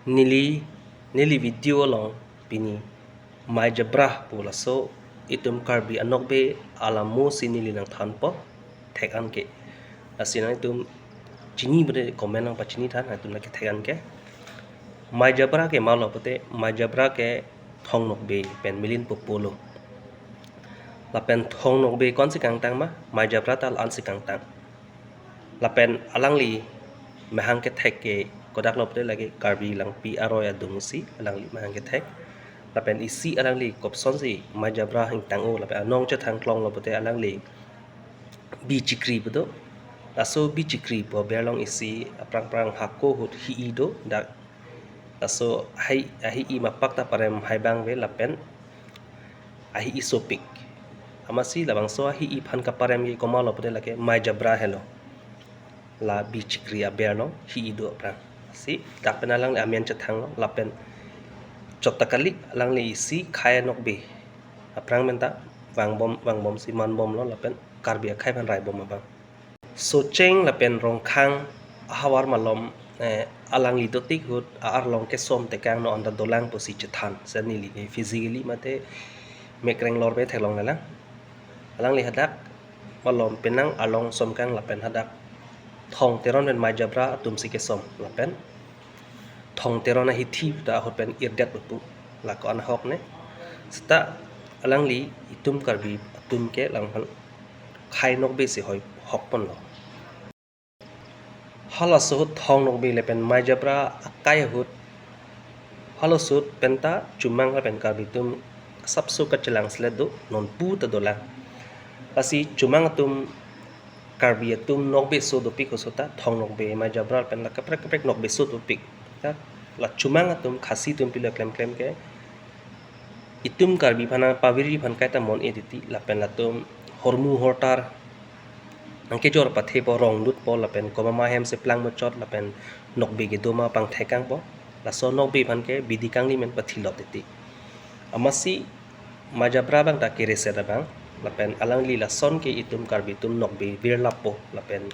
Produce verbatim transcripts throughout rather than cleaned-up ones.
Neli, neli video along pini Maijabra pu laso itum Karbi anokbe alamo si neli nangthanpo thek an ke. Lasi nangtum chini pute comment nangpachini tha, nangtum nangkethek an ke. Maijabra ke malo pute, Maijabra ke thong nokbe pen milin popolo. Lapen thong nokbe konsi kangtang ma, Maijabra ta la-an si kangtang. Lapen alangli mahang kethek ke kodak lo pute lake Karbi Langpi aroi adung si alangli mahang kethek. Lapen isi alangli kopsonsi Maijabra ingtang-o, lapen anong chethang klong lo pute alangli bi chikri pu do. Laso bi chikri pu aber along isi aphrang phrang hako ahut hi-i do, dak laso hi-i, hi-i mapak ta parem hai abang ave lapen hi-i sopik. Amatsi labangso hi-i aphan kaparem ke komat lo pute lake Maijabra helo. La bi chikri aber along hi-i do aphrang. Si dak pen alangli amen chethang lo lapen chot ta kali, alangli isi khei nokbe aphrang pen ta vangbom, vangbom si manbom lo lapen Karbi akhei aphan raibom abang. Socheng lapen Rongkhang ahavar malom, eh, alangli dotik ahut a-arlong kesom tekang non anta dolang pusi chethan. Seta neli ke physically mate mekreng lor pen theklong lelang. Alangli hadak malom penang arlong somkang lapen hadak Thong Teron pen Maijabra atum si kesom lapen Thong Teron ahithi ta ahut pen irdet pu, lako an ahok ne. Seta alangli itum Karbi atum ke lang aphan khei nokbe si hoi hok ponlo. Halaso ahut thong nokbe lapen Maijabra akai ahut, halaso ahut pen ta Chomang lapen Karbi atum sapso kachelang selet do, nonpu ta dolang. Lasi Chomang atum Karbi atum nokbe so dopik ahut ta thong nokbe, Maijabra pen la kaprek kaprek nokbe so dopik. Ta la Chomang atum Khasi atum pilo klemklem ke itum Karbi aphan, pavirji aphan kaita mon-e titi, lapen latum hormu hortar nangkejor pathepo, rong dutpo, lapen komat ma hem si plang muchot, lapen nokbe kedo ma pangthek kangpo. Laso nokbe aphan ke bidi kangni men pathilot titi. Amatsi Maijabra abang ta kereset abang, lapen alangli lason ke itum Karbi atum nokbe virlappo, lapen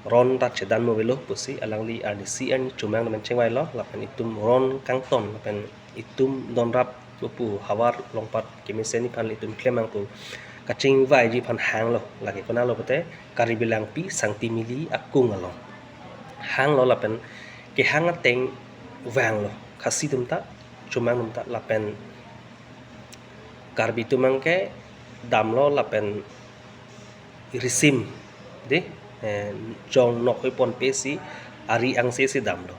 ron ta chedan mo avelo pusi alangli arnisi arni Chomang amen chingvailo, lapen itum ron kangton, lapen itum donrap pu havar longpat kemesen aphan itum klem nang pu kachingvaiji aphan hanglo, lake konatlo pute Karbi Langpi Sangti Mili akung along hanglo lapen kehang ateng vanglo Khasi atum ta, Chomang atum ta, lapen Karbi atum abang ke damlo lapen risim de, eh, chong nok hoi ponpe si ari angse si damlo.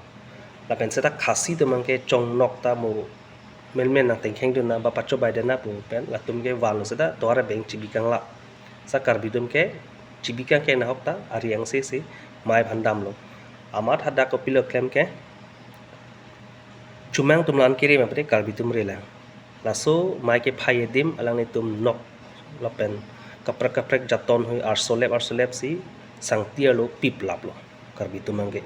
Lapen seta Khasi atum abang ke chong nok ta mo melmen nangtengkheng dun na ba pachobai dun na pu pen latum ke vanlo seta tovar abeng chibi kanglap. Seta Karbi atum ke chibi kangkeng ahok ta ari angse si mei aphan damlo. Amat hadak kopilo klem ke Chomang atum la-an kere ma pute Karbi atum relang. Laso mei kephai adim alanglitum nok lapen kaprek kaprek jaton hoi arsolep arsolep si Sangti arlo piplaplo Karbi atum abang ke.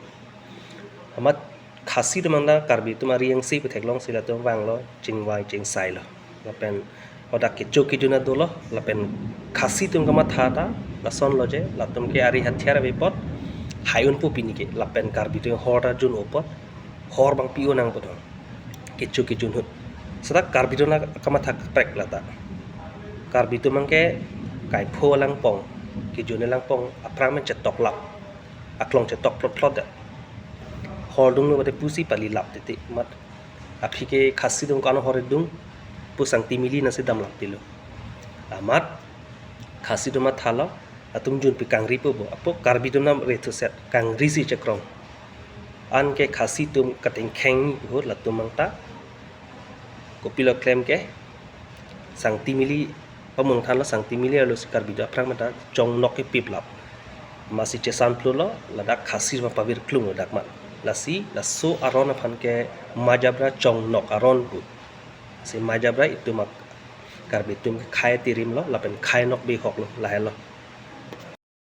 Amat Khasi atum abang ta Karbi atum ari angse pu theklong si latum vanglo, chingvai chingsailo. Lapen hadak kecho kejun ta dolo, lapen Khasi atum kamatha ta lasonlo je, latum ke ari hathiar ave apot hai unpo pini ke, lapen Karbi atum hor ta jun-o apot hor abang pi-o nangpo do. Kecho kejun ahut. Seta Karbi atum ta kamatha kaprek lata. Karbi atum abang ke kaipho langpong, kejun langpong, aphrang men chetoklap. Aklong chetok plot plot da. Hor dunglo pute pusi palilap titi mat. Aphi ke Khasi atum ko-an hor dung pu Sangti Mili nangsi damlap tilo. Amat Khasi atum mathalo, atum junpi kangripo bo. Apo Karbi atum nang rethuset kangri si chekrong. Anke Khasi atum katengkheng ahut latum abang ta kopilo klem ke Sangti Mili pamung thanlo, Sangti Mili arlo si Karbi atum aphrang mata chong nok kepiplap. Amatsi chesan plulo, ladak Khasi ma pavir klung ladak mat. Lasi laso aron aphan ke Maijabra chong nok aron pu. Si Maijabra itum ak-, Karbi atum ke khei tirim lo, lapen khei nokbe hok lo, lahelo.